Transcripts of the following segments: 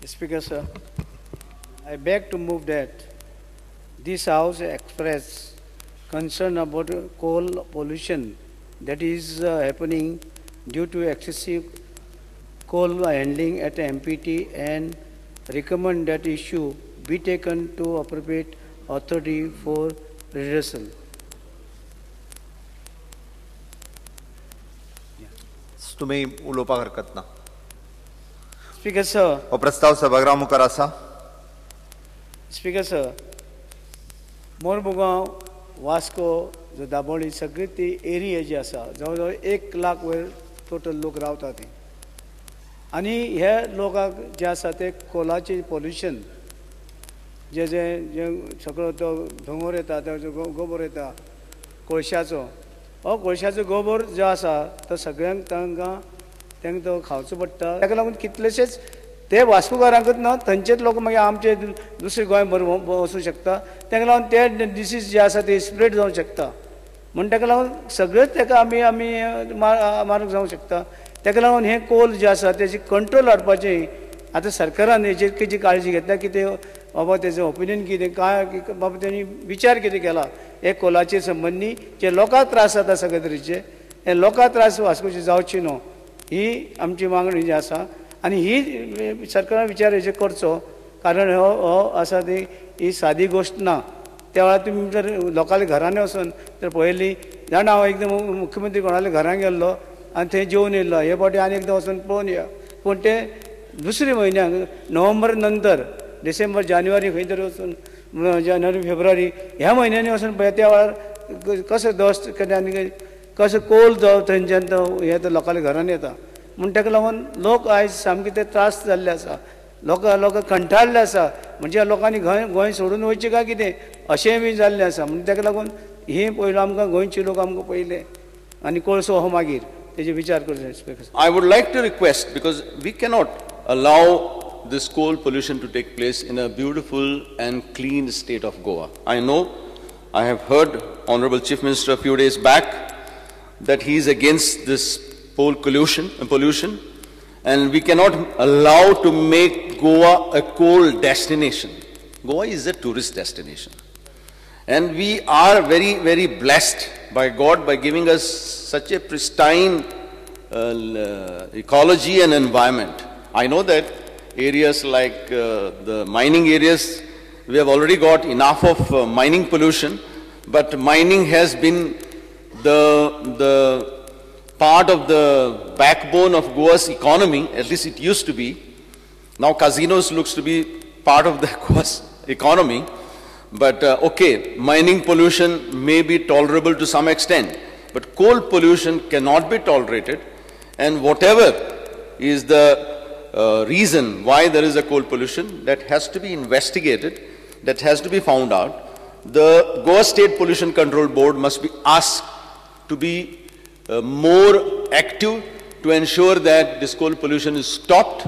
Speaker sir, I beg to move that this House express concern about coal pollution that is happening due to excessive coal handling at MPT and recommend that issue be taken to appropriate authority for redressal. तुम्ही उलोवपाक हरकत ना. Speaker sir, हो प्रस्ताव सभागृहा मुखार आसा. Speaker sir, Mormugao, Vasco, जो दाबोळी सगळी ती एरिया जी आसा जवळ जवळ 1 लाख वयर टोटल लोक रावता ती आनी हे लोकांक जे आसा ते कोलाचे पोल्युशन जे जे जे सगळो तो दोंगर येता, तो गोबर येता कोळशाचो, हो कोळशाचो गोबर जो आसा तो सगळ्यांक तांकां तांकां तो खावचो पडटा. ताका लागून कितलेशेच ते वास्कोकारांकूच ना, थंयचेच लोक मागीर आमचे दुसरे गोंयभर वचूंक शकता. ताका लागून ते डिसीज जे आसा ते स्प्रेड जावंक शकता. म्हूण ताका लागून सगळेच ताका आमी आमी मारक जावंक शकता. ताका लागून हें कोल जे आसा तेजी कंट्रोल हाडपाची आतां सरकारान हेजेर कितें काळजी घेतल्या, कितें बाबा तेजें ओपिनियन कितें, काय बाबा तेणी विचार कितें केला हे कोलाचे संबंदी जे लोकांक त्रास जाता सगळे तरेचे, हे लोकांक त्रास वास्कोचे जावचे न्हू ही आमची मागणी जी आसा. आनी ही सरकारान विचार हेजेर करचो, कारण हो हो आसा ती ही सादी गोश्ट ना. त्या वेळार तुमी जर लोकांल्या घरांनी वचून तर पळयली जाणा, हांव एकदम मुख्यमंत्री कोणाल्या घरान गेल्लो आनी थंय जेवन येयल्लो. हे फावटी आनी एकदां वचून पळोवन या. पूण ते दुसरे म्हयन्याक नोव्हेंबर नंतर डिसेंबर जानेवारी खंय तरी वचून जानेवारी फेब्रुवारी ह्या म्हयन्यांनी वचून पळय त्या वेळार कसो दोस्त केन्ना आनी कसो कोल जो थंयच्यान तो हे तो लोकांल्या घरान येता. म्हूण ताका लागून लोक आयज सामके ते त्रास जाल्ले आसा, लोक लोक कंटाळिल्ले आसा. म्हणजे लोकांनी गोंय सोडून वयचें काय कितें अशेंय बी जाल्लें आसा. म्हूण ताका लागून हें पयलो आमकां गोंयचे लोक आमकां पयले आनी कोळसो हो मागीर तेजे विचार करचो. I would like to request, because we cannot allow this coal pollution to take place in a beautiful and clean state of Goa. I know, I have heard Honorable Chief Minister a few days back that he is against this coal pollution, and we cannot allow to make Goa a coal destination. Goa is a tourist destination. And we are very, very blessed by God by giving us such a pristine ecology and environment. I know that areas like the mining areas, we have already got enough of mining pollution, but mining has been the part of the backbone of Goa's economy, at least it used to be. Now casinos looks to be part of the Goa's economy, but okay, mining pollution may be tolerable to some extent, but coal pollution cannot be tolerated, and whatever is the reason why there is a coal pollution, that has to be investigated, that has to be found out. The Goa State Pollution Control Board must be asked to be more active to ensure that this coal pollution is stopped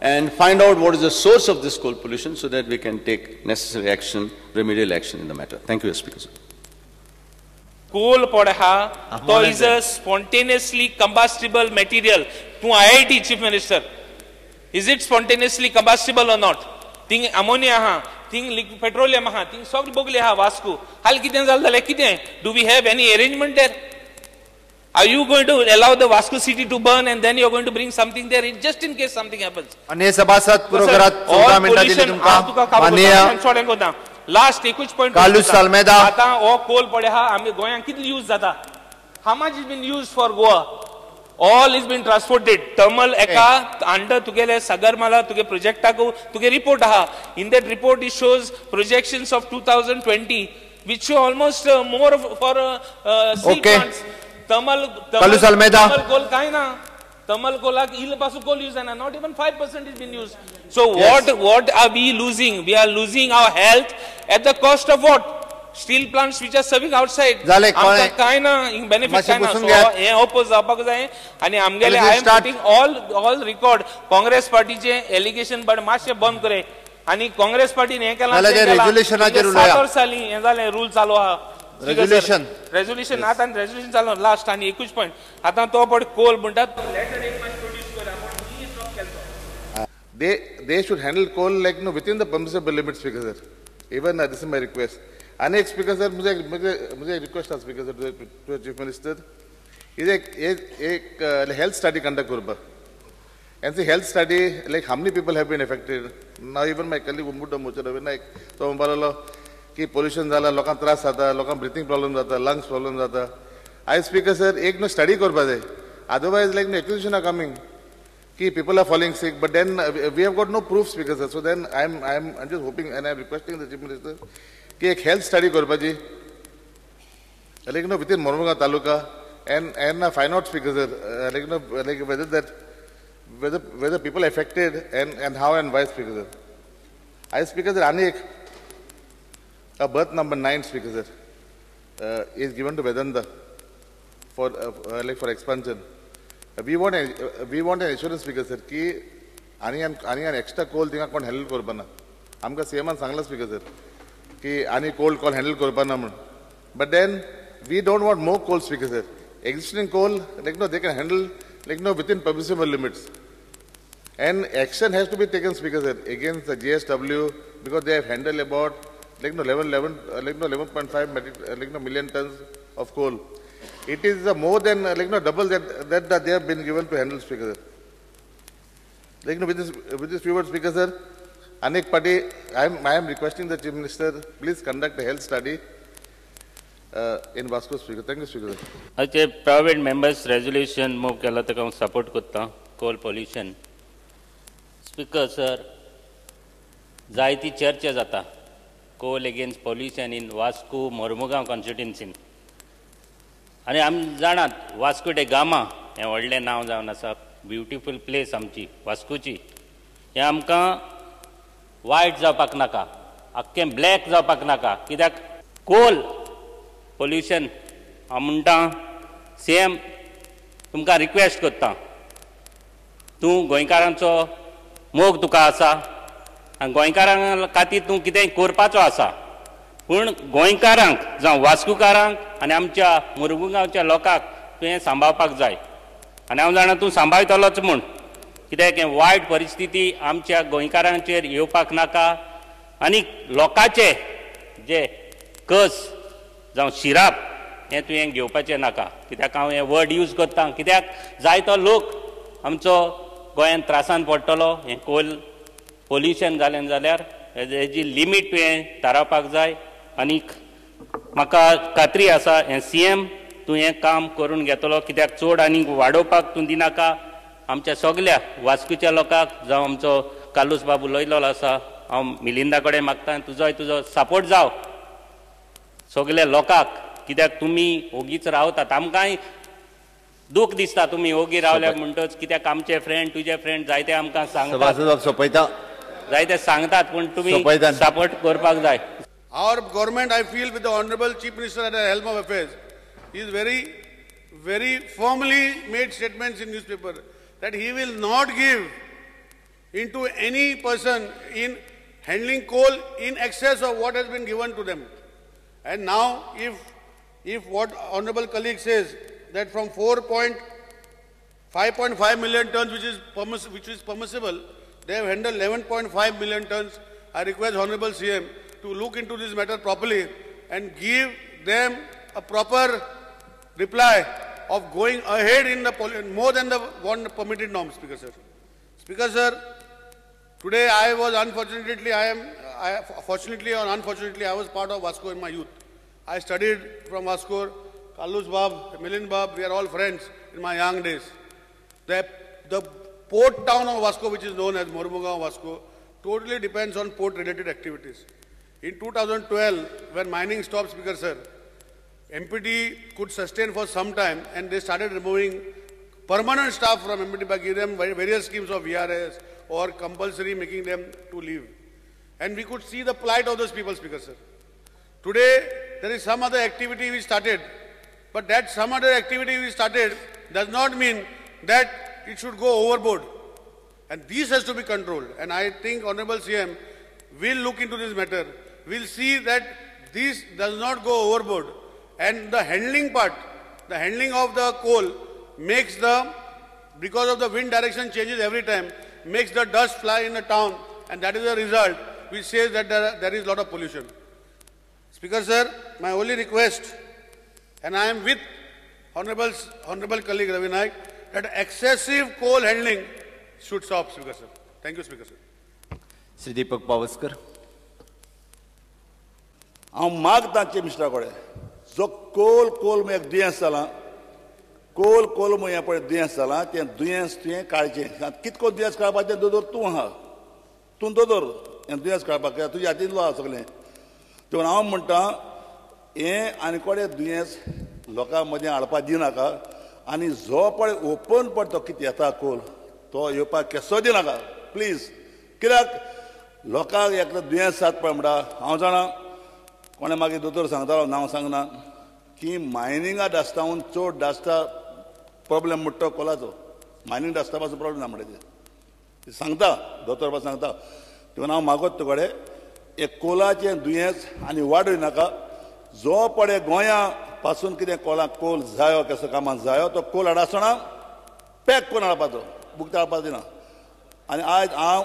and find out what is the source of this coal pollution so that we can take necessary action, remedial action in the matter. Thank you, Speaker. Coal podha to is a spontaneously combustible material. Tu IIT Chief Minister, is it spontaneously combustible or not? Thing ammonia ha, thing petroleum ha, thing sog bogle ha Vasco. Hal kiten zal dale kiten? Do we have any arrangement there? Are you going to allow the Vasco city to burn and then you are going to bring something there just in case something happens? माननीय सभासद पुरोगरात 14 मिनटां दिली तुमकां. माननीय last एकूच point Carlos Almeida. आतां हो कोल पळय आहा आमी गोंयांत कितली यूज जाता? How much is been used for Goa? All is been transported. Thermal एका अंडर तुगेले सागरमाला तुगे प्रोजेक्टाक तुगे रिपोर्ट आहा. In that report it shows projections of 2020 which show almost more for steel plants. Thermal coal काय ना, thermal कोलाक इल पासून कोल use जायना. Not even 5% is been used. So yes, what are we losing? We are losing our health at the cost of what? Steel plants which are serving outside. आमकां काय ना benefit काय ना. So हें oppose जावपाक जाय आनी आमगेले I am putting all record. Congress पार्टीचे एलिगेशन बट मातशें बंद करे आनी काँग्रेस पार्टीन हें केलां, 7 वर्सां जालीं हें जालें रूल चालू आहा. रेजोल्युशन रेजोल्युशन आतां आनी रेजोल्युशन चालू लास्ट आनी एकूच पॉयंट. आतां तो पळय कोल म्हणटा लेटर एक मातशें प्रोड्यूस कर. They should handle coal like no within the permissible limits, Speaker sir. Even this is my request. आनी एक स्पीकर सर, म्हजे रिक्वेस्ट आसा speaker sir to chief minister, is एक हेल्थ स्टडी कंडक्ट करपाक. And the health study, like how many people have been affected. Now even my colleague Umbuto Mochara Vinayak, तो म्हणपाक की pollution जाला, लोकांक त्रास जाता, लोकांक ब्रिथींग प्रॉब्लम जाता, लंग्स प्रॉब्लम जाता. आयज स्पीकर सर एक न्हू स्टडी करपा जाय, otherwise like no accusation are coming की people are falling sick, but then we have got no proof, speaker sir. So then I am just hoping and I am requesting the chief minister की एक health study करपाची like no within Mormugao taluka and find out, speaker sir, like no like whether that whether people affected and how and why, speaker sir. I speaker sir आनी एक berth number 9, speaker sir, is given to Vedanta for like for expansion. We want an assurance, speaker sir, की आनी आनी extra कोल थिंगा कोण handle करपा ना. आमकां सीएमान सांगलां स्पीकर सर की आनी कोल कोण हँडल करपा ना म्हणून, but then we don't want more coal, speaker sir. Existing coal like no they can handle like no within permissible limits. And action has to be taken, speaker sir, against the JSW, because they have handled about like no 11.5 metric like no million tons of coal. It is more than like no double that they have been given to handle, speaker sir. Like no with this few words, speaker sir, Anek Pati, I am requesting the chief minister, please conduct a health study in Vasco, speaker. Thank you, speaker. अच्छा, private members resolution move केला ताका हांव support करता. कोल pollution, speaker sir, जायती चर्चा जाता coal against pollution in Vasco Mormugao कॉन्स्टिट्युएन्सीन. आनी आमी जाणात वास्को डे गामा हें व्हडलें नांव जावन आसा, ब्युटिफूल प्लेस आमची वास्कोची. हें आमकां वायट जावपाक नाका, आख्खें ब्लॅक जावपाक नाका, कित्याक कोल पोल्युशन हांव म्हणटा सेम तुमकां रिक्वेस्ट करता, तूं गोंयकारांचो मोग तुका आसा आनी गोंयकारां खातीर तूं कितेंय करपाचो आसा, पूण गोंयकारांक जावं वास्कोकारांक आनी आमच्या मुरगुगांवच्या लोकांक तुवें सांबाळपाक जाय. आनी हांव जाणा तूं सांबाळटलोच म्हूण, कित्याक हें वायट परिस्थिती आमच्या गोंयकारांचेर येवपाक नाका आनी लोकांचे जे कस जावं शिराप हें तुवें घेवपाचें नाका. कित्याक हांव हें वर्ड यूज करता, कित्याक जायतो लोक आमचो गोंयांत त्रासान पडटलो. हें कोल पोल्युशन जालें जाल्यार हेजी लिमीट तुवें थारावपाक जाय. आनीक म्हाका खात्री आसा हें सी एम तूं हें काम करून घेतलो, कित्याक चड आनीक वाडोवपाक तूं दिनाका. आमच्या सगल्या वास्कोच्या लोकांक जावं आमचो कार्लूस बाब उलयलेलो आसा, हांव मिलिंदा कडेन मागता तुजोय तुजो सपोर्ट जावं सगल्या लोकांक, कित्याक तुमी ओगीच रावतात. आमकांय दूख दिसता तुमी ओगी रावल्या म्हणटच, कित्याक आमचे फ्रेंड तुजे फ्रेंड जायते आमकां सांगतात, जायते सांगतात, पूण तुमी सपोर्ट करपाक जाय. Our government, I feel, with the Honorable Chief Minister at the helm of affairs, is very, very firmly made statements in newspaper that he will not give into any person in handling coal in excess of what has been given to them. And now, if what Honorable colleague says that from 5.5 million tons, which is permissible, they have handled 11.5 million tons. I request Honorable CM to look into this matter properly and give them a proper reply of going ahead in the more than the one permitted norm, Speaker sir. Speaker sir, today I was fortunately or unfortunately, I was part of Vasco in my youth. I studied from Vasco, Carlos Bab, Milind Bab, we are all friends in my young days. The port town of Vasco, which is known as Mormugao Vasco, totally depends on port related activities. In 2012, when mining stopped, Speaker sir, MPT could sustain for some time and they started removing permanent staff from MPT by giving them various schemes of VRS or compulsory making them to leave. And we could see the plight of those people, Speaker sir. Today, there is some other activity we started, but that some other activity we started does not mean that it should go overboard. And this has to be controlled. And I think Honorable CM will look into this matter. We'll see that this does not go overboard. And the handling part, the handling of the coal makes the, because of the wind direction changes every time, makes the dust fly in the town, and that is the result which says that there is a lot of pollution. Speaker sir, my only request, and I am with honorable colleague Ravi Naik, that excessive coal handling should stop, Speaker sir. Thank you, Speaker sir. Shri Deepak Pawaskar. हांव मागता chief मिनिस्टरा कडेन जो कोल कोल म्हूण एक दुयेंस जालां, कोल कोल म्हूण हें पळय दुयेंस जालां, तें दुयेंस तुवें काडचें. कितको दुयेंस काडपाचें दोतोर तूं आहा, तूं दोतोर हें दुयेंस काडपाक कित्याक तुज्या हातींतलो आहा सगळें. देखून हांव म्हणटा हें आनी कोडे दुयेंस लोकां मदीं हाडपाक दिनाका आनी जो पळय ओपन पळय तो कितें येता कोल तो येवपाक केसो दिनाका प्लीज. कित्याक लोकांक एकदां दुयेंस जाता पळय म्हणटा हांव जाणा कोणें मागीर दोतोर सांगतालो, नांव सांगना, की मायनिंगा डस्टावन चड डस्टा प्रॉब्लेम म्हणटा तो कोलाचो, मायनींग डस्टा पासून प्रॉब्लेम ना म्हणटा ते सांगता दोतोर पासून सांगता. देखून हांव मागत तुकडे एक कोलाचें दुयेंस आनी वाडय नाका. जो पळय गोंया पासून कितें कोलाक कोल जायो कसो कामाक जायो तो कोल हाडासना पॅक करून हाडपाचो, बुकता हाडपाचो दिना. आनी आयज हांव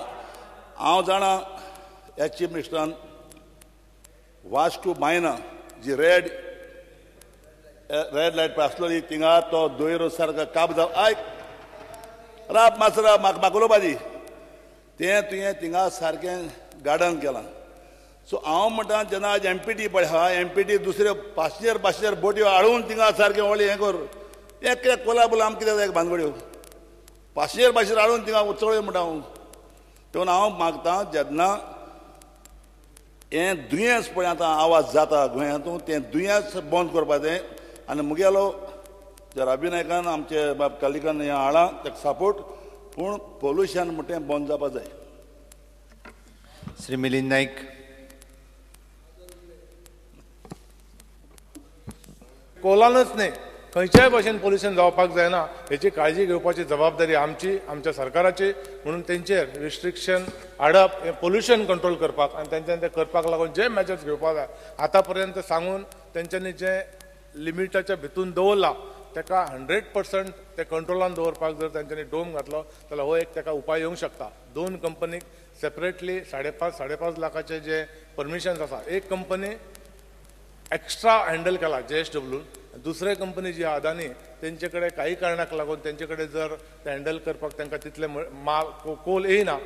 हांव जाणा ह्या चीफ मिनिस्टरान वास्को मायना जी रेड रेड लायट पळय आसलोली थिंगा तो दोयरो सारको काब जाव आयक राब मातसो राब म्हाका म्हाका उलोवपा दी तें तुवें थिंगा सारकें गार्डन केलां. सो हांव म्हणटा जेन्ना आज एम पी टी पळय आहा, एम पी टी दुसरे पासंजर पासंजर बोट्यो हाडून थिंगा सारकें व्हडलें हें कर हें कित्याक कोल्हापूर आमकां कित्याक जाय बांदगड्यो पासंजर पासंजर हाडून थिंगा चळय म्हणटा हांव. देखून हांव मागता जेन्ना हें दुयेंस पळय आतां आवाज जाता गोंयांतून तें दुयेंस बंद करपाचें. आनी मुगेलो रवी नायकान आमचे बाब कलिकान हें हाडलां ताका सपोर्ट, पूण पोल्युशन म्हणटा तें बंद जावपा जाय. श्री मिलिंद नायक. कोलानच न्ही खंयच्याय भाशेन पोल्युशन जावपाक जायना हेची काळजी घेवपाची जबाबदारी आमची, आमच्या सरकाराची. म्हणून तेंचेर रिस्ट्रिक्शन हाडप हें पोल्युशन कंट्रोल करपाक आनी तेंच्यांनी तें करपाक लागून जे मेजर्स घेवपाक जाय आतां पर्यंत सांगून तेंच्यांनी जें लिमिटाच्या भितून दवरलां ताका 100% ते कंट्रोलान दवरपाक जर तेंच्यांनी डोम घातलो जाल्यार हो एक ताका उपाय येवंक शकता. दोन कंपनीक सेपरेटली 5.5-5.5 लाखाचे जे परमिशन्स आसा, एक कंपनी एक्स्ट्रा हँडल केला जे एस डब्ल्यून, दुसरे कंपनी जी अदानी तेंचे कडेन काही कारणाक लागून तेंचे कडेन जर ते हँडल करपाक तांकां तितले माल कोल येयना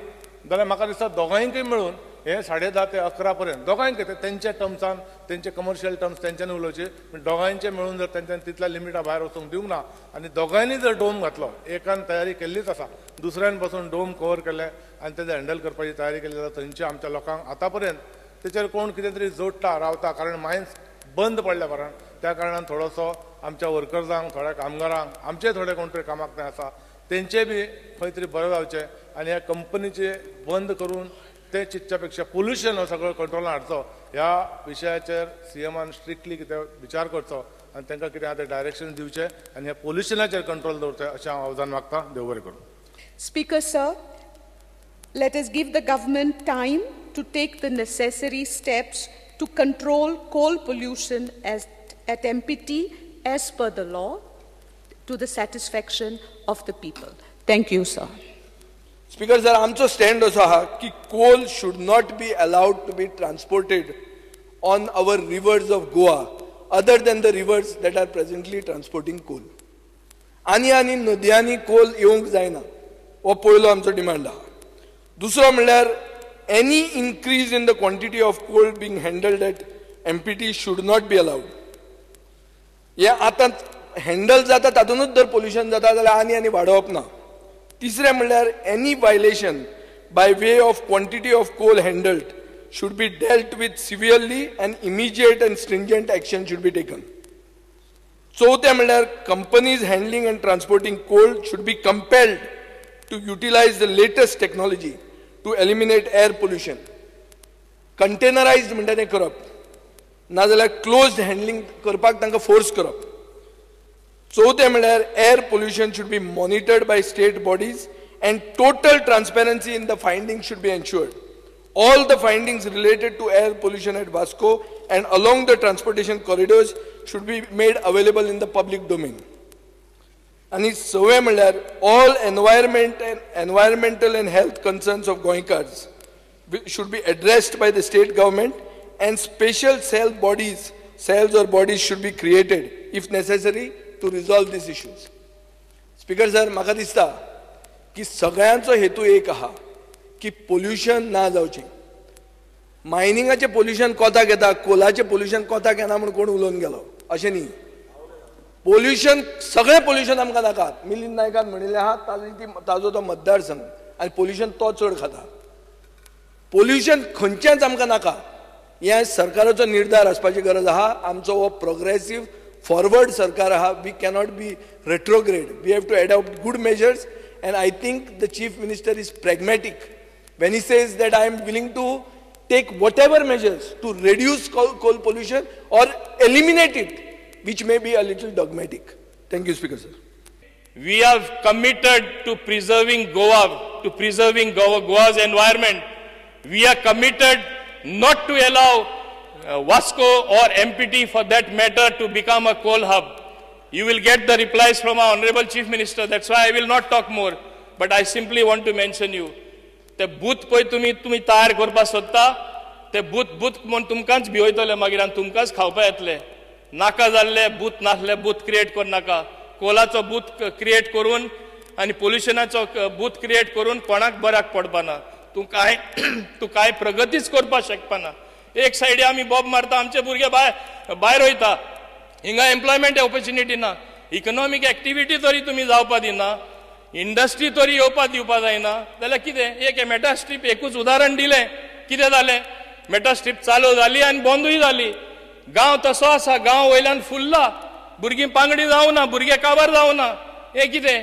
जाल्यार म्हाका दिसता दोगांयकय मेळून हे 10.5 ते 11 पर्यंत दोगांयकय तेंच्या टर्म्सान तेंचे कमर्शियल टर्म्स तेंच्यांनी उलोवचे, पूण दोगांयचे मेळून जर तेंच्यांनी तितल्या लिमिटा भायर वचूंक दिवंक ना आनी दोगांयनी जर डोम घातलो, एकान तयारी केल्लीच आसा, दुसऱ्यान पासून डोम कवर केले आनी तेजें हँडल करपाची तयारी केली जाल्यार थंयच्या आमच्या लोकांक आतां पर्यंत तेचेर कोण कितें तरी जोडटा रावता, कारण मायन्स बंद पडल्या कारणान त्या कारणान थोडोसो आमच्या वर्कर्सांक, थोड्या कामगारांक, आमचे थोडे कोण तरी कामाक थंय आसा तेंचे बी खंय तरी बरें जावचें आनी ह्या कंपनीचे बंद करून ते चिंतच्या पेक्षा पोल्युशन हो सगळो कंट्रोलान हाडचो ह्या विशयाचेर सीएमान स्ट्रिक्टली कितें विचार करचो आनी तांकां कितें आतां डायरेक्शन दिवचें आनी ह्या पोल्युशनाचेर कंट्रोल दवरचें अशें हांव आव्हान मागता. देव बरें करूं. Speaker sir, let us give the government time to take the necessary steps to control coal pollution at MPT as per the law to the satisfaction of the people. Thank you, sir. Speaker sir, आमचो stand असो आहा की coal should not be allowed to be transported on our rivers of Goa other than the rivers that are presently transporting coal. आनी आनी नदयांनी कोल येवंक जायना हो पयलो आमचो डिमांड आहा. दुसरो म्हणल्यार any increase in the quantity of coal being handled at MPT should not be allowed. हे आतां हँडल जाता तातूंतच जर पोल्युशन जाता जाल्यार आनी आनी वाडोवप ना. तिसरें म्हणल्यार any violation by way of quantity of coal handled should be dealt with severely and immediate and stringent action should be taken. चवथें म्हणल्यार companies handling and transporting coal should be compelled to utilize the latest technology to eliminate air pollution. Containerized म्हणटा तें करप, नाजाल्यार closed handling करपाक तांकां force करप. चवथें म्हणल्यार air pollution should be monitored by state bodies and total transparency in the findings should be ensured. All the findings related to air pollution at Vasco and along the transportation corridors should be made available in the public domain. आनी सवें म्हणल्यार all environment and environmental and health concerns of Goenkars should be addressed by the state government and special cell bodies, cells or bodies should be created if necessary to resolve these issues. Speaker sir, म्हाका दिसता की सगळ्यांचो हेतू एक आहा की pollution ना जावचें. मायनिंगाचें पोल्युशन कोताक येता, कोलाचें पोल्युशन कोताक येना म्हूण कोण उलोवन गेलो अशें न्ही. पोल्युशन, सगळें पोल्युशन आमकां नाका. मिलिंद नायकान म्हणिल्लें आहा ताजो तो मतदारसंघ आनी पोल्युशन तो चड खाता. पोल्युशन खंयचेंच आमकां नाका. हें सरकाराचो निर्धार आसपाची गरज आहा. आमचो हो प्रोग्रेसीव फॉरवर्ड सरकार आहा. We cannot be retrograde. We have to adopt good measures and I think the chief minister is pragmatic when he says that I am willing to take whatever measures to reduce coal pollution or eliminate it, which may be a little dogmatic. Thank you, Speaker sir. We are committed to preserving Goa, to preserving Goa's environment. We are committed not to allow Vasco or MPT for that matter to become a coal hub. You will get the replies from our Honorable Chief Minister. That's why I will not talk more. But I simply want to mention you. ते booth पळय तुमी तुमी तयार करपाक सोदता ते booth booth म्हूण तुमकांच भिवयतले मागीर आनी तुमकांच खावपा येतले. नाका जाल्ले बूथ नासले बूथ क्रिएट करनाका. कोलाचो बूथ क्रिएट करून आनी पोल्युशनाचो बूथ क्रिएट करून कोणाक बऱ्याक पडपाना. तूं कांय प्रगतीच करपाक शकपाना. एक सायडी आमी बॉब मारता, आमचे भुरगे भायर वयता, हिंगा एम्प्लॉयमेंट ऑपॉर्च्युनिटी ना, इकॉनॉमीक एक्टिविटी तरी तुमी जावपा दिना, इंडस्ट्री तरी येवपा दिवपा जायना. जाल्यार कितें एक मेटा स्ट्रीप एकूच उदाहरण दिलें, कितें जालें, मेटा स्ट्रीप चालू जाली आनी बंदूय जाली. गांव तसो आसा, गांव वयल्यान फुल्ला, भुरगीं पांगडी जावना, भुरगे काबार जावना. हें कितें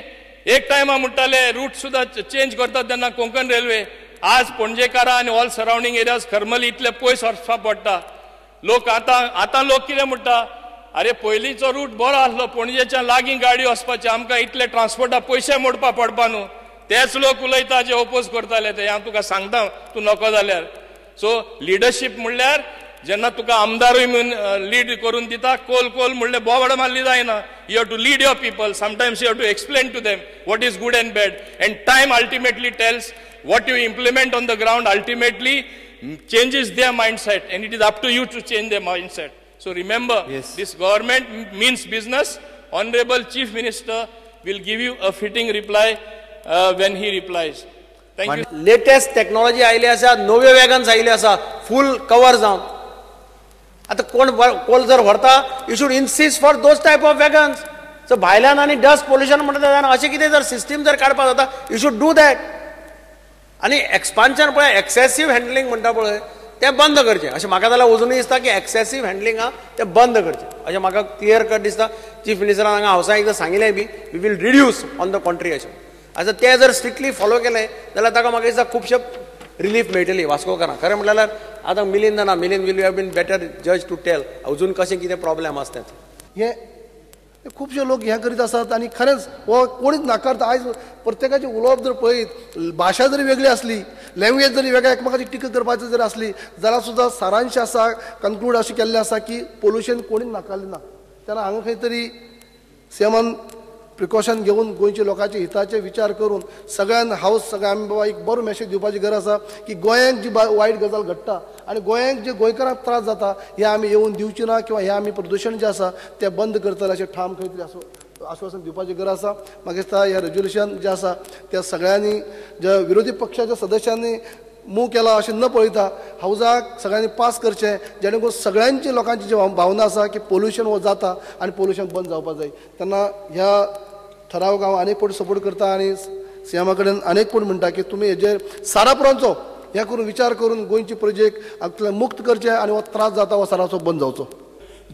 एक टायमा म्हणटाले रूट सुद्दां चेंज करतात तेन्ना कोंकण रेल्वे. आज पणजेकारां आनी ऑल सरावंडींग एरियाज करमली इतले पयस वचपा पडटा. लोक आतां लोक कितें म्हणटा, अरे पयलींचो रूट बरो आसलो, पणजेच्या लागीं गाडी वचपाची, आमकां इतले ट्रान्सपोर्टा पयशे मोडपा पडपा न्हू. तेच लोक उलयता जे ओपोज करताले ते. हांव तुका सांगता, तूं नको जाल्यार. सो लिडरशीप म्हणल्यार जेन्ना तुका आमदारूय म्हूण लीड करून दिता, कोल कोल म्हणल्यार बोवाळ मारली जायना. You have to lead your people. Sometimes you have to explain to them what is good and bad, and time ultimately tells what you implement on the ground ultimately changes their mindset, and it is up to you to change their mindset. So remember, yes, this government means business. Honorable Chief Minister will give you a fitting reply when he replies. Thank you. Latest technology आयली आसा, नव्यो wagons आयिल्यो आसा, full cover जावन. आतां कोण कोल जर व्हरता, you should insist for those type of wagons. So भायल्यान आनी डस्ट पोल्युशन म्हणटा जायना, अशें कितें जर सिस्टीम जर काडपाक जाता, you should do that. आनी एक्सपान्शन पळय, एक्सेसीव हँडलिंग म्हणटा पळय तें बंद करचें. अशें म्हाका जाल्यार अजुनूय दिसता की एक्सेसीव हँडलिंग आहा तें बंद करचें अशें म्हाका क्लियर कट दिसता. चीफ मिनिस्टरान हांगा हावसान एकदां सांगिल्लें B, we will reduce on the country अशें. आतां तें जर स्ट्रिक्टली फॉलो केलें जाल्यार ताका म्हाका दिसता खुबशे रिलीफ मेळटली वास्कोकारांक. खरें म्हणल्यार आतां मिलिंद ना, Milind will have been better जज टू टेल अजून कशें कितें प्रॉब्लेम आसा तें. हें खुबशे लोक हें करीत आसात आनी खरेंच हो कोणीच नाकारता. आयज प्रत्येकाचें उलोवप जर पळयत, भाशा जरी वेगळी आसली, लँग्वेज जरी वेगळ्या एकमेकाची टिका करपाची जर आसली जाल्यार सुद्दां सारांश आसा, कन्क्लूड अशें केल्लें आसा की पोल्युशन कोणीच नाकारलें ना. तेन्ना हांगा खंय तरी सीएमान प्रिकॉशन घेवन गोंयच्या लोकांच्या हिताचे विचार करून सगळ्यान हावस सगळ्या आमी बाबा एक बरो मॅसेज दिवपाची गरज आसा की गोंयांत जी वायट गजाल घडटा आनी गोंयांत जे गोंयकारांक त्रास जाता हे आमी येवन दिवचे ना, किंवा हे आमी प्रदुशण जें आसा तें बंद करतले अशें ठाम खंय तरी आश्वासन दिवपाची गरज आसा. म्हाका दिसता हें रेजोल्युशन जें आसा त्या सगळ्यांनी, ज्या विरोधी पक्षाच्या सदस्यांनी मूव केला अशें न पळयता हावजाक सगळ्यांनी पास करचें, जेणे करून सगळ्यांची लोकांची जी भावना आसा की पोल्युशन हो जाता आनी पोल्युशन बंद जावपाक जाय. तेन्ना ह्या ठरावाक हांव आनीक कोण सपोर्ट करता आनी सीएमा कडेन अनेक कोण म्हणटा की तुमी हेजेर सारापुरांचो हें करून विचार करून गोंयची प्रजेक मुक्त करचें आनी हो त्रास जाता हो साराचो बंद जावचो.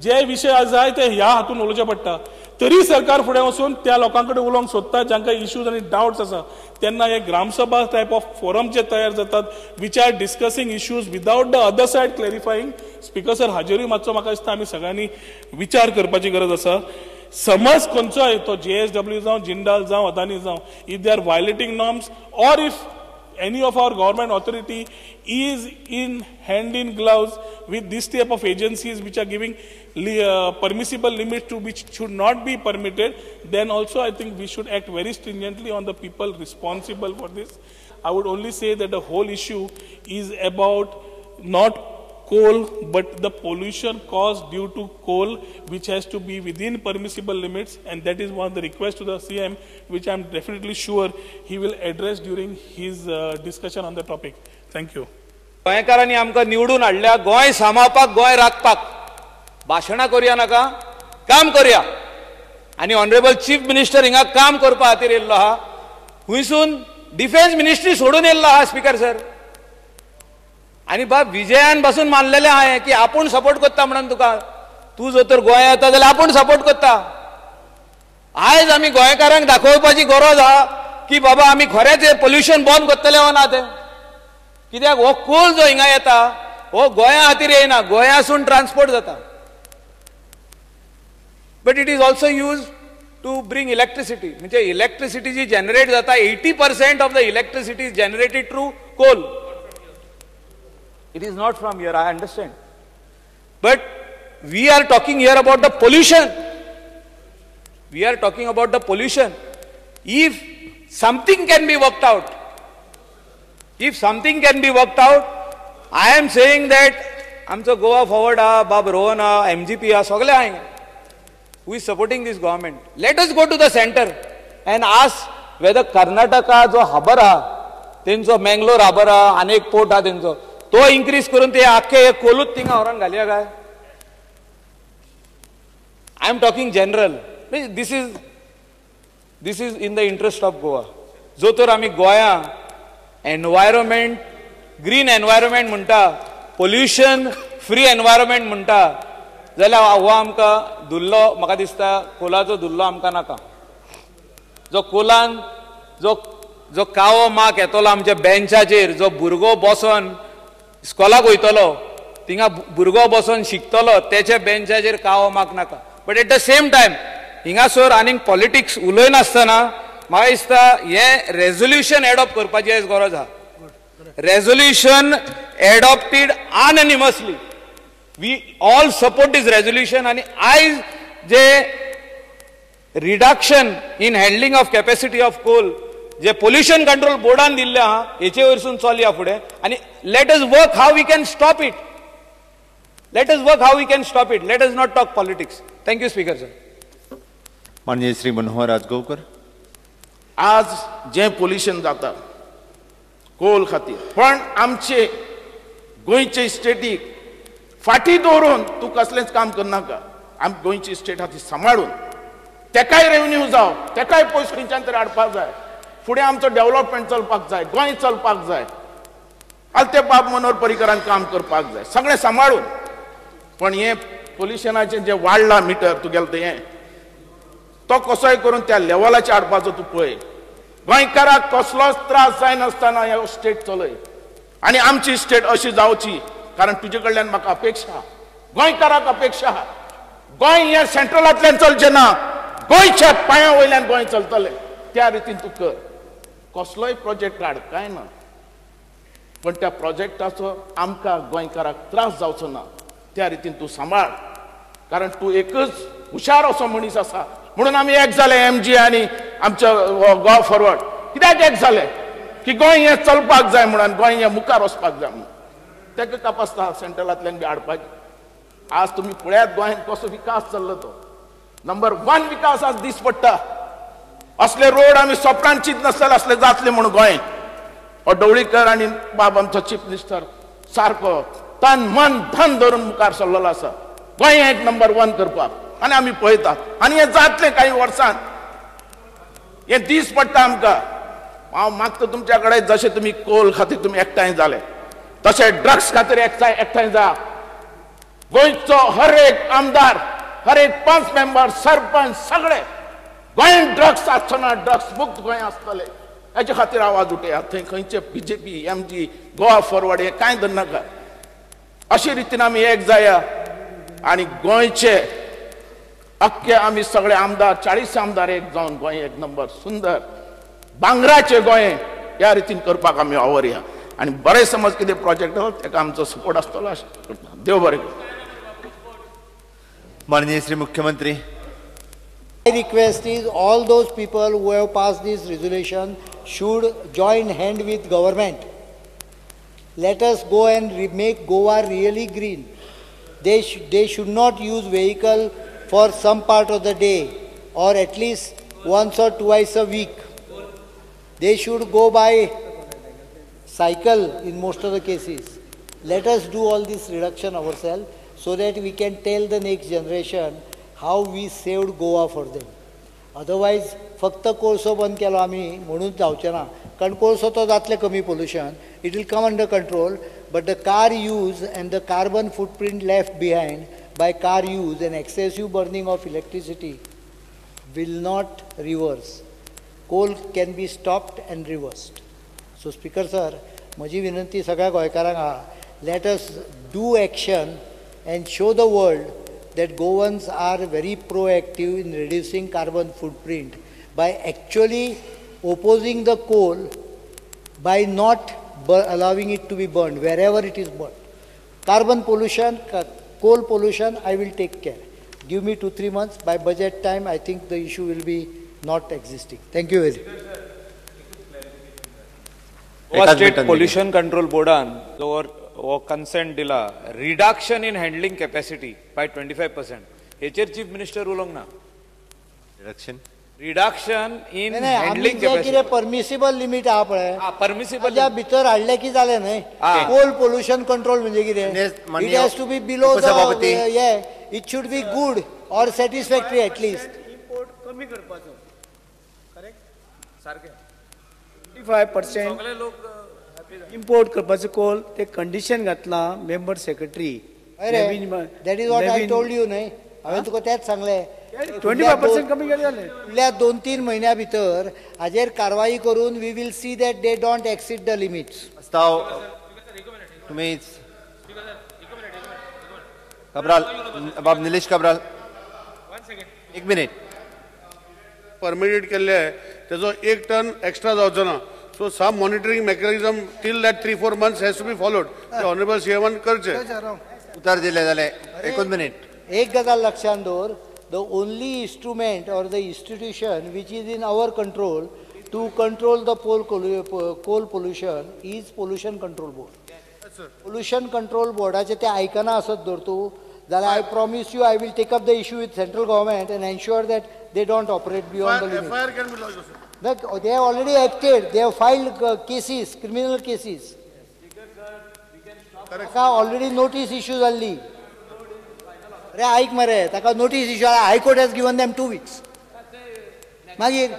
जे विशय आज जाय ते ह्या हातून उलोवचे पडटा. तरी सरकार फुडें वचून त्या लोकां कडेन उलोवंक सोदता जांकां इश्यूज आनी डावट्स आसा. तेन्ना हे ग्रामसभा टायप ऑफ फोरम जे तयार जातात which are discussing issues without the other side clarifying. Speaker sir, हाजेरूय मातसो म्हाका दिसता आमी सगळ्यांनी विचार करपाची गरज आसा. समज खंयचोय तो JSW जावं, जिंदाल जावं, अदानी जावं, if they are violating norms or if any of our government authority is in hand in gloves with this type of agencies which are giving permissible limits to which should not be permitted, then also I think we should act very stringently on the people responsible for this. I would only say that the whole issue is about not coal, but the pollution caused due to coal, which has to be within permissible limits, and that is one of the requests to the CM, which I am definitely sure he will address during his discussion on the topic. Thank you. गोंयकारांनी आमकां निवडून हाडल्या गोंय सांबाळपाक, गोंय राखपाक. भाशणां करुया नाका, काम करुया. आनी ऑनरेबल चीफ मिनिस्टर हिंगा काम करपा खातीर येयल्लो आहा, हुंयसून डिफेन्स मिनिस्ट्री सोडून येयल्लो आहा स्पीकर सर. आनी बाब विजयान पासून मानलेलें हांवें की आपूण सपोर्ट करता म्हणून तुका, तूं जर तर गोंया येता जाल्यार आपूण सपोर्ट करता. आयज आमी गोंयकारांक दाखोवपाची गरज आहा की बाबा आमी खरेंच हें पोल्युशन बंद करतले वा ना तें. कित्याक हो कोल जो हिंगा येता हो गोंया खातीर येयना, गोंयासून ट्रान्सपोर्ट जाता. But it is also use to bring electricity. म्हणजे इलेक्ट्रिसिटी जी जनरेट जाता 80% of the electricity is generated through coal. It is not from here, I understand. But we are talking here about the pollution. We are talking about the pollution. If something can be worked out, if something can be worked out, I am saying that आमचो Goa forward आहा, बाब रोहन आहा, MGP आहा, सगळे आहा who is supporting this government. Let us go to the center and ask whether Karnataka जो harbour आहा, तेंचो मँगलोर हार्बर आहा, आनी एक पोर्ट आहा तेंचो, तो इन्क्रीज करून ते आख्खे कोलूच थिंगा व्हरून घालया काय? I am talking general. This is in the interest of Goa. जो तर आमी गोंया एनवायरमेंट, ग्रीन एनवायरमेंट म्हणटा, पोल्युशन फ्री एनवायरमेंट म्हणटा, जाल्यार हो आमकां धुल्लो, म्हाका दिसता कोलाचो धुल्लो आमकां नाका. जो कोलान जो जो कावो माक येतलो आमच्या बेंचाचेर, जो भुरगो बसोन इस्कॉलाक वयतलो, थिंगा भुरगो बसोन शिकतलो, तेच्या बेंचाचेर कावो माक नाका. But at the same time हिंगासर आनीक पॉलिटिक्स उलयनासतना म्हाका दिसता हें रेजोल्युशन एडॉप्ट करपाची आयज गरज आहा. Resolution adopted unanimously, we all support this resolution. आनी आयज जे reduction in handling of capacity of coal J pollution control बोर्डान दिल्लें आहा हेचे वयरसून चलया फुडें. आनी let us work how we can stop it. Let us work how we can stop it. Let us not talk politics. Thank you speaker sir. माननीय श्री मनोहर राजगांवकर. आज जें pollution जाता कोल खातीर, पण आमचे गोंयचे स्टेटीक फाटी दवरून तूं कसलेंच काम करनाका. आम गोंयची स्टेट आहा ती सांबाळून तेकाय रेवन्यू जावं, तेकाय पयस खंयच्यान तरी हाडपाक जाय, फुडें आमचो डेवलपमेंट चलपाक जाय, गोंय चलपाक जाय. आनी ते बाब मनोहर पर्रीकरान काम करपाक जाय सगळें सांबाळून. पण हें पोल्युशनाचें जें वाडलां मिटर तुगेलें तें, तो कसोय करून त्या लेवलाचेर हाडपाचो तूं पळय. गोंयकाराक कसलोच त्रास जायनासतना ह्या स्टेट चलय आनी आमची स्टेट अशी जावची, कारण तुजे कडल्यान म्हाका अपेक्षा, गोंयकाराक अपेक्षा. गोंय हें सेंट्रलांतल्यान चलचें ना, गोंयच्या पांया वयल्यान गोंय चलतलें, त्या रितीन तूं कर. कसलोय प्रोजेक्ट हाड कांय ना, पण त्या प्रोजेक्टाचो आमकां गोंयकाराक त्रास जावचो ना त्या रितीन तूं सांबाळ. कारण तूं एकच हुशार असो मनीस आसा म्हणून आमी एक जाले, एम जी आनी आमच्या गोवा फॉरवर्ड. कित्याक एक जाले की गोंय हें चलपाक जाय म्हणून, गोंय हें मुखार वचपाक जाय म्हणून. ताका कापासता सेंट्रलांतल्यान बी हाडपाचें. आज तुमी पळयात गोंयांत कसो विकास चल्लो तो, नंबर 1 विकास आज दीस पडटा. असले रोड आमी सपनान चिंत नासतले असले जातले म्हणून गोंय. हो ढवळीकर आनी बाब आमचो चीफ मिनिस्टर सारको तन मन धन धरून मुखार सरलेलो आसा गोंय एक नंबर 1 करपाक. आनी आमी पळयतात आनी हें जातलें काही वर्सान, हें दीस पडटा आमकां. हांव मागता तुमच्या कडेन, जशें तुमी कोल खातीर तुमी एकठांय जाले तशें ड्रग्स खातीर एकठांय जा. गोंयचो हर एक आमदार, हर एक पंच मेंबर, सरपंच सगळे गोंयांत ड्रग्स आसचो ना, ड्रग्स मुक्त गोंय आसतलें हेचे खातीर आवाज उठयात. थंय खंयचे बीजेपी, एमजी, गोवा फॉरवर्ड हें कांय धरनाका. अशे रितीन आमी एक जाया आनी गोंयचे अख्खे आमी सगळे आमदार, 40 आमदार एक जावन गोंय एक नंबर सुंदर भांगराचें गोंय ह्या रितीन करपाक आमी वावरया. आनी बरें समज कितें प्रोजेक्ट आसा तेका आमचो सपोर्ट आसतलो अशें करता. देव बरें करूं. माननीय श्री मुख्यमंत्री. My request is all those people who have passed this resolution should join hand with government. Let us go and make Goa really green. They should not use vehicle for some part of the day or at least once or twice a week. They should go by cycle in most of the cases. Let us do all this reduction ourselves so that we can tell the next generation how we saved Goa for them. Otherwise, फक्त कोळसो बंद केलो आमी म्हणून जावचें ना, कारण कोळसो तो जातलें कमी pollution, it will come under control, but the car use and the carbon footprint left behind by car use and excessive burning of electricity will not reverse. Coal can be stopped and reversed. So speaker sir, म्हजी विनंती सगळ्या गोंयकारांक आहा, let us do action and show the world that Goans are very proactive in reducing carbon footprint by actually opposing the coal by not allowing it to be burned wherever it is burned. Carbon pollution, coal pollution, I will take care. Give me 2-3 months. By budget time, I think the issue will be not existing. Thank you very much. Goa State Pollution Control Boardan जो consent दिला reduction in handling capacity by 25%. हेचेर chief minister उलोवंक ना. Reduction in handling capacity. Permissible limit आहा पळय, permissible त्या भितर हाडलें की जालें न्हय. कोल पोल्युशन कंट्रोल म्हणजे कितें, it has to be below the, it should be good or satisfactory at least. Import कमी करपाचो, करेक्ट, सारकें 25% इम्पोर्ट करपाचो कोल, ते कंडिशन घातलां member secretary. That is what I told you न्हय, हांवें तुका तेंच सांगलें. 25% कमी केलें जालें. फुडल्या 2-3 म्हयन्या भितर हाजेर कारवाई करून we will see that they don't exceed the limits. प्रस्ताव तुम्ही कब्राल, बाब निलेश कब्राल, एक मिनिट. परमिटेड केल्ले तेजो 1 टन एक्स्ट्रा जावचो ना. So some monitoring mechanism till that 3-4 months has to be followed. The honorable CM करचे. उतर दिले जाले. एकूच मिनिट. एक गजाल लक्षात दवर, the only instrument or the institution which is in our control to control the coal pollution is Pollution Control Board. Pollution Control Boardaचे ते आयकना आसत धर तूं जाल्यार I promise you I will take up the issue with central government and ensure that they don't operate beyond the limit. FIR can be lodged also. They have already acted. They have filed cases, criminal cases. ताका already notice issue जाल्ली. अरे आयक मरे, ताका notice issue जाली. High court has given them 2 weeks. मागीर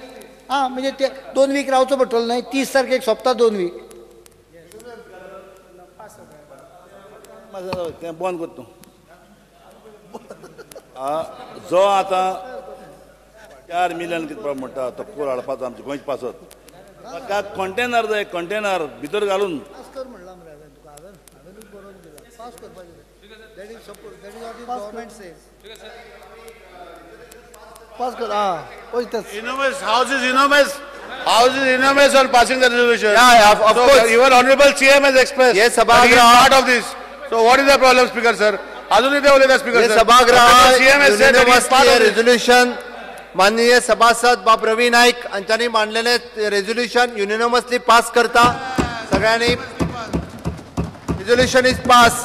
आं म्हणजे ते 2 वीक रावचो पडटलो न्हय, 30 तारखेक सोंपता 2 वीक. तें बंद कर तूं. जो आतां 4 मिलियन कितें म्हणटा तो कोल हाडपाचो आमच्या गोंयचे पासत, ताका कंटेनर जाय, कंटेनर भितर घालून. House is enormous. House is enormous on passing the resolution. Yeah, of course. Even honorable CM has expressed. Yes, that he is part of this. So what is the problem, Speaker sir? अजूनही ते उलयता Speaker sir. सभागृह CM has said that he is part of this. Resolution माननीय सभासद बाब रवी नाईक हांच्यांनी मांडलेले resolution युनिनमसली pass करता. सगळ्यांनी रेझोल्युशन is pass.